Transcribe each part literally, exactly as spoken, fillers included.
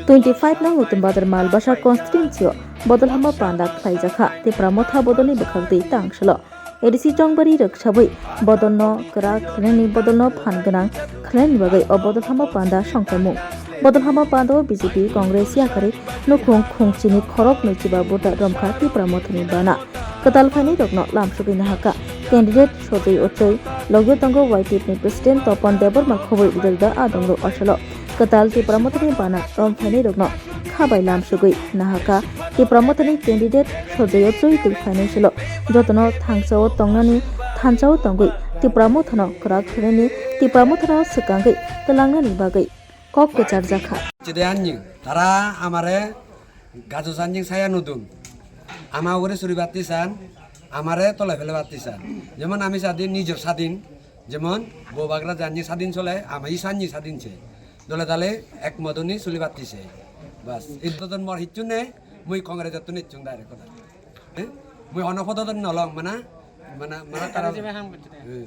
Twenty five nong Uttom Badar Malbasa constituency o bodol hama panda khlaijakha Tipra Motha bodolni bwkhak twi tang salo. A D C Chongbari rwksabwi bodolno kwrak khlainani bodolno phan gwnang khlainani bagwi o bodol hama panda songkhaimung. Bodol hama panda o B J P, Congress yakarwi nukhung khungchini khorok nwichiba buda romkha Tipra Mothani bana. Kwtal phainai rokno lamsugwi nahaka candidate Sojoi Ochoi, logio tongo Y T F ni president Topon Debbarma khobwi rijak da adongrok asalo. Kwtal Tipra Mothani bana rom phainai rokno khabai lamsugwi nahaka Tipra Mothani candidate Sojoi Ochoi twi phainai salo. Jotono thangsao tongnani thansao tongwi Tipra Mothano kwrak khlainani Tipra Mothano swkangwi twlangnani bagwi kok kwcharjakha. Chide anjing, tara amare gajo sanjing saya nudun. Ama ugure suri batti san, amare tole phele batti san. Jemon ami sadin, nijor sadin, jemon bobagra janji sadin sole, ama isanji sadin se. Dole dale ek modoni suli batti se. Bas, idodon mor hichune, mui kongre jatun ichung dare koda. Eh? Mui ono photo don nolong mana, mana, mana tara. Eh.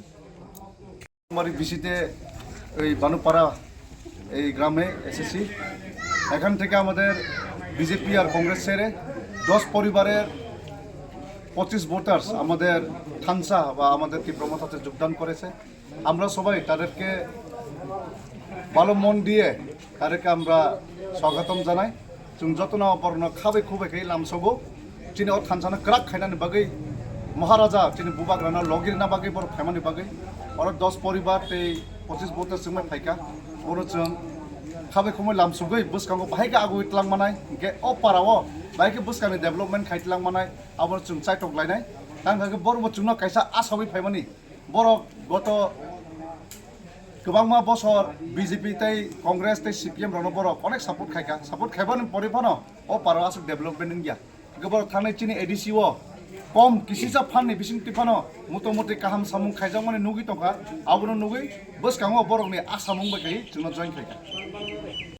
আমার বিসিতে এই বানুপাড়া এই গ্রামে এসেছি। এখান থেকে আমাদের বিজেপি আর কংগ্রেস ছেড়ে দশ পরিবারের পঁচিশ ভোটার্স আমাদের থানসা বা আমাদের তীব্র মথাতে যোগদান করেছে। আমরা সবাই তাদেরকে ভালো মন দিয়ে তাদেরকে আমরা স্বাগতম জানাই। Chwng jotono borokno khabai khubai khe lamsogo. Chini o thansano kwrak khainani bagwi Maharaja chini bubagrano logirina bagwi borok phaimani bagwi. Oro dos poribar tei pochis bote chwngbai phaikha. Bono chwng khabai khumui lamsugwi bwskango bahai khe agwi twlang manai. Hinkhe o parao bahai khe bwskangni development khai twlang manai. Abono chwng chaitok lainai. Tang kha khe borokbo chwngno kaisa asawi phaimani. Borok goto kwbangma bosor B J P tei Congress tei C P M rokno borok onek support khaikha, support khaibani pore phano o parao aswk development wngya. Hwnkhe borok thangnai chini A D C o kom kisisa phan ni bisingtwi phano motamuti kaham samung khaijakmani nugwi tongkha, abono nugwi bwskango borokni a samung bai khai chwngno join khaikha.